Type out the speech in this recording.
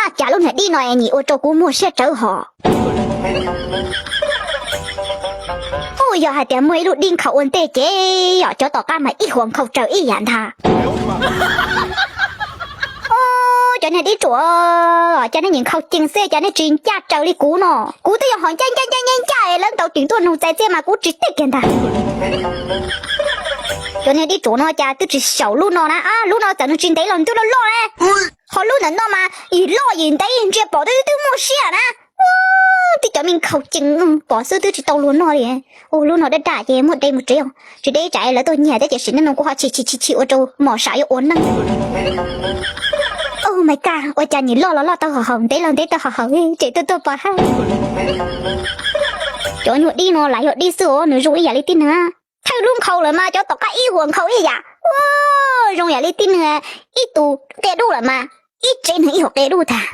Cas lub niag dib no es nim ua rau kuv muaj siab rawv hos. Ub, yog hais tias muaj ib lub dib nkhaus ua ntej ces yom, cov tom qab mas ib huam nkhaus raws ib yam ntag. Ub, cov niag dib ruam, cas nej nim nkhaus cees xwb, cas nej tsis ncaj raws li kuv no. Kuv twb yog hom ncaj ncaj ncaj ncaj ncaj es lawv ntaus ceem tuaj nug txais txiaj mas kuv tsis teg kiag ntag. Cov niag dib ruam no cas twb tsis xyaum lub no na, lub no txawm nws tsis ntev los nws twb loj loj na. Ho lub ntawm no mas yim loj yim ntev ntsia pom twb twb muaj siab na. Ub, tib cov me nkhaus cees pom xwb twb tsis tau luag noj li. Ub, lub no daj daj ces muab de mus tsev os, tsis de tsam lawv tuaj nyiag thiab ces sim neej no kuv ho chim chim chim chim ua rau mos sam yuav ua neej. Ub, mas kaj ua cas nim loj los loj tau hom hawm, ntev los ntev tau hom hawm, tseem tuaj tuaj pov hawm. Cov nyuag dib no lam yog dib xwb os, nws zoo ib yam li tib neeg. Thawj lub nkhaus lawm mas cov tom qab ib huam nkhaus ib yam. Ua zoo yam li tib neeg, ib tug qia dub lawm mas ib tsev neeg ib huam qia dub tag.